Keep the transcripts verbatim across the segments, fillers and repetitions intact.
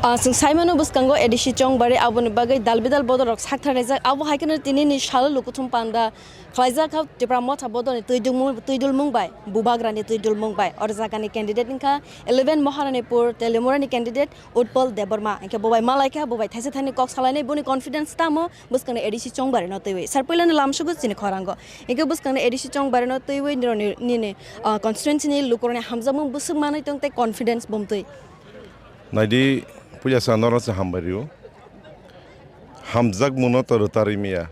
Ah, chwng saimano bwskango A D C Chongbari aboni bagwi dal bidal bodolrok sakthar rijak. Abo hai kheno tinini salo lukuthum panda khlaijak kha Tipra Motha bodolni twi dulmung, twi dulmung bai, Bubagrani twi dulmung bai. Oro jagani candidate wngkha eleven Maharanipur Teliamurani candidate Utpal Debbarma. Hinkhe bo bai malai kha, bo bai thaisa thani kok salainai, boni confidence tamo bwskangni A D C Chongbarino twiwi. Sar puilani lamsugo chini khorango. Hinkhe bwskangni A D C Chongbarino twiwi nironi, nini, ah, constituency ni lukurokni hamjakmung bwswk manwi tong tei confidence bumtwi. Naidi, puila sa norok se hambai rio. Hamjakmungno to rwtarwi maya.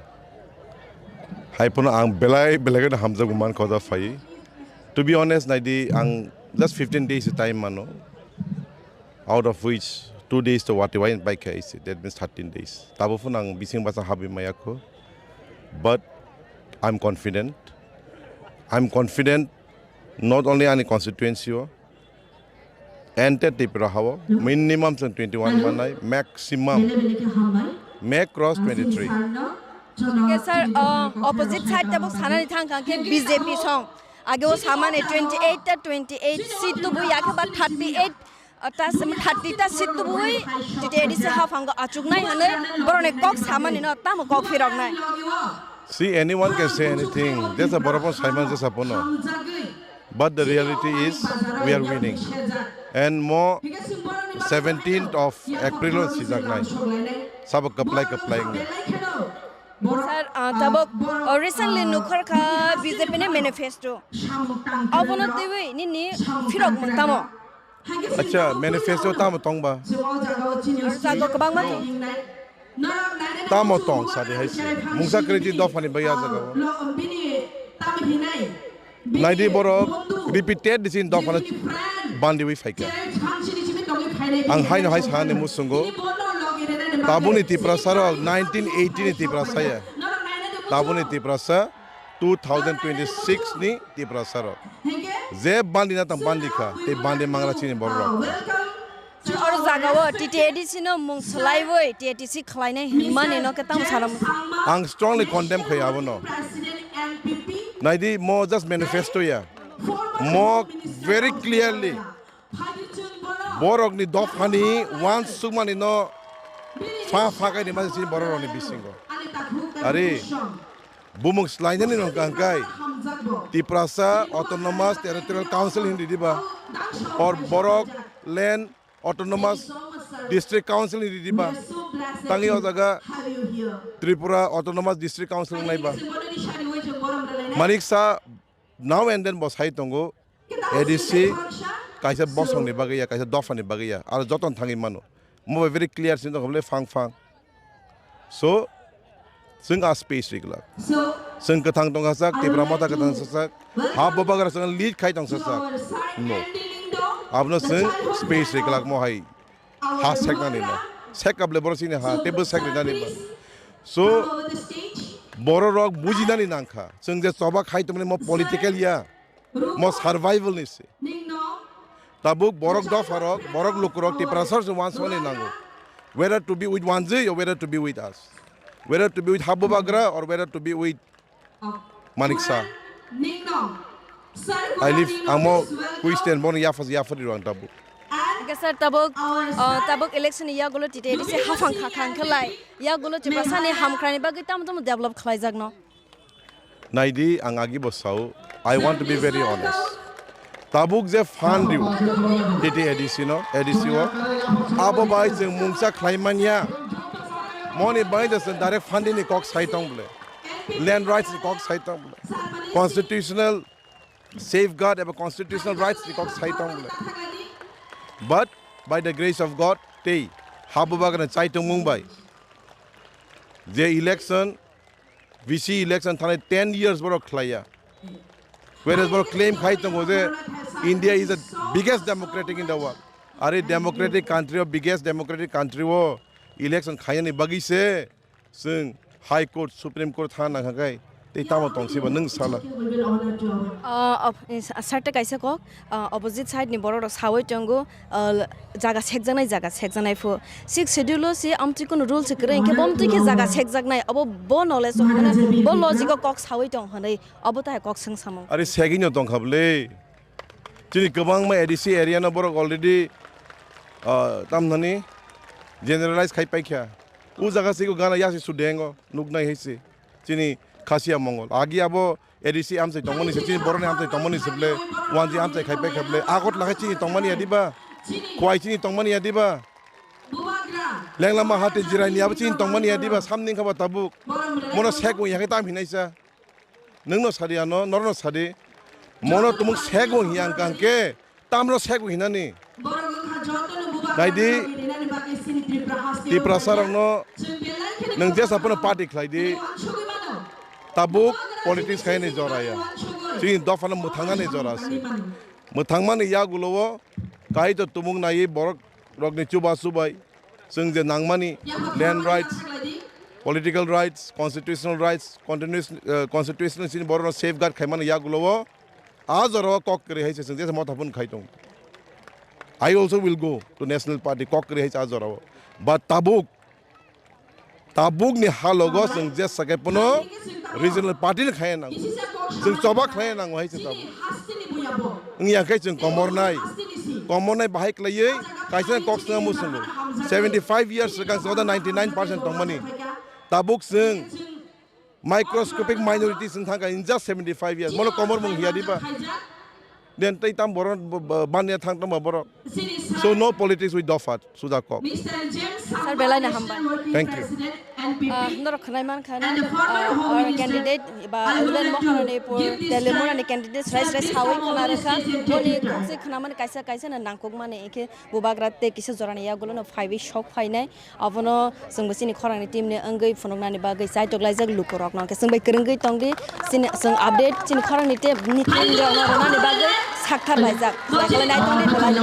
Hai phano ang belai belai kheno hamjakmung mankha o jaga phaiwi. To be honest, naidi ang just fifteen days time mano. Out of which two days to wati wai bai kha ise. That means thirteen days. Tabo phano ang bising basa habwi maya kho. But I'm confident. I'm confident not only ani constituency o, entire Tripura hao, minimum chwng twenty-one manai, maximum may cross twenty-three. Ke sir, uh, opposite side tabuk sanani thang kha khe B J P song. Age o samani twenty-eight ta twenty-eight seat tubu ya khe ba thirty-eight, uh, ta sem-, thirty ta seat tubui T T A D C haphango achuknai hwnwi borokni kok samani no tamo kok phiroknai. See, anyone can say anything. Jesa borok phano saiman jesa phano. But the reality is, we are winning. And mo seventeenth of April o sijaknai. Sabo kwplai kwplai wngya. Sir, ah, tabuk, oh, recently nukhor kha B J P ni manifesto. Abono twiwi nini phirok mung tamo? Acha, manifesto tamo tongba? Aro jago kwbangma tong. Tamo tong sadi hai se. Mungsa kwrwi twi dophani bagwi ah jagao. Naidi borok repeated disini dophano bandiwi phaikha. Ang haino hai sani musungo. Tabuni Tiprasa rok nineteen eighty ni Tiprasa ya. Tabuni Tiprasa two thousand twenty-six ni Tiprasa rok. Je bandi na tang bandi kha, tei bandi mangra chini borok rok. Oro jagao T T A D C no mung swlaiwi T A D C khlainai hinmani no khe tamo sana muchung? Ang strongly condemn khai abono. Naidi mo just manifesto ya. Mo very clearly borokni dophani wan sukmani no pha pha kai ni mani sini borok rokni bisingo. Ari bumung swlainani no hwnkha hwnkhe Tiprasa Autonomous Territorial Council hindi diba or borok land Autonomous District Council ni ridi ba. Tangwi o jaga Tripura Autonomous District Council wngnai ba. Manik sa now and then bo sai tongo A D C kaisa bosong ni bagwi ya, kaisa dopha ni bagwi ya, aro joton thangwi mano. Mo bai very clear sin tong le phang phang. So, chwng a space ri glak. Chwng kwthang tong sajak, Tipra Motha kwthang sajak, ha bubagra chwng lead khai tong sajak. No. Abono chwng space ri glak mo hai. Ha seknani no. Sek kable boro sini ha, tebo sek rinani ba. So, boro rok bujinani nangkha. Chwng je choba khai tongmani mo political ya. Mo survival ni se. Tabuk borok dopha rok, borok lukurok Tiprasa se wansukmani nango. Whether to be with Wanjwi or whether to be with us. Whether to be with Habubagra or whether to be with Manik Sa. I live, ang mo question bono yaphas yaphari rang tabuk. Hingke sir, tabuk, uh, tabuk election ni yagulo T T A D C haphang kha khang khe lai. Yagulo Tiprasa ni hamkrai ni bagwi tamo tamo develop khlai jak no. Naidi, ang agi bo sao, I want to be very honest. Tabuk je fund riu, T T A D C no, A D C o, abo bai chwng mungsa khlai manya. Moni bai je chwng direct funding ni kok sai tong bole, land rights ni kok sai tong bole, constitutional safeguard eba constitutional rights ni kok sai tong bole. But by the grace of God, tei Habubagra chai tongmung bai je election V C election thanai ten years borok khlaiya. Whereas borok claim khai tongo je India is the biggest democratic in the world. Are democratic country o, biggest democratic country o election khainani bagwi se chwng High Court, Supreme Court thang nang kha kai tei tamo tong siba nwng sala. Ah, op-, is-, sarte kaisa kok, ah, opposite side ni borok rok sawi tongo, ah, jaga sekjaknai, jaga sekjaknai phu. Sixth schedule o si amtwi kunu rule se kwrwi, hinkhe bo amtwi khe jaga sekjaknai. Abo bo knowledge o hwnwi, bo logic o kok sawi tong hwnwi, abo tai kok swng samung. Are segwi no tong kha bwle. Chini kwbangma A D C area no borok already, ah, tam nani Generalize khai paikha. O jaga se gana yasi sudengo nuknai hai se. Chini Khasiya Mongol. Agi abo A D C amchai tongmani se, chini boroni amchai tongmani se ble, wanji amchai khai paikha ble. Agot lakhai chini tongmani adiba. Khwai chini tongmani adiba. Lenglama hati jiraini abo chini tongmani adiba. Samning khaba tabuk. Mono sek wng yakhai tam hinaisa. Nwngno sadi ano, norno sadi. Mono tumung sek wng yang kangke. Tamno sek hinani. Naidi, Tiprasa rokno nwng jesa phano party khlai di. Tabuk politics khaini jora ya. Chini dopha no mwthangnani jora se. Mwthangmani yagulo o kaito tumung naiwi borok rokni chuba chubai. Chwng je nangmani land rights, political rights, constitutional rights, continuous, uh, constitutional chini borokno safeguard khaimani yagulo o. A jora o kok kwrwi hai se chwng jesa motha phun khai tong. I also will go to National Party, kok kwrwi hai se a jora o. But tabuk, tabuk ni halogo chwng jesa khe phano regional party ni khai nang. Chwng choba khai nang hai se tabuk. Wng ya khe chwng komor nai. Komor nai bahai khlaiwi kaisa kok swnga musungo. Seventy five years swkang chwng ninety nine percent tongmani. Tabuk chwng microscopic minorities wng thangkha in just seventy five years. Mono komor mung hiya diba? Den tei tam borok b-, b-, banya thang tongma borok. So no politics with dopha, suja kok. Sir, belai no hambai. Thank you. Ah, norok khwnai mankha na, ah, our candidate ba Ulben Mohananipur Telemurani candidate srai srai sawi khwna rwkha. Boni kok se khwnamani kaisa kaisa no nangkukmani, hinkhe bubagra tei kisa jorani yagulo no phaiwi sok phainai. Abono chwngbo chini khorangni team ni wngwi phunuknani bagwi chaitok laijak lukurokno. Hwnkhe chwngbai kwrwngwi tongdi, chini, chwng update chini khorangni team ni team rokno rwnani bagwi sakthar laijak. Belai khwlai naitokni belai no.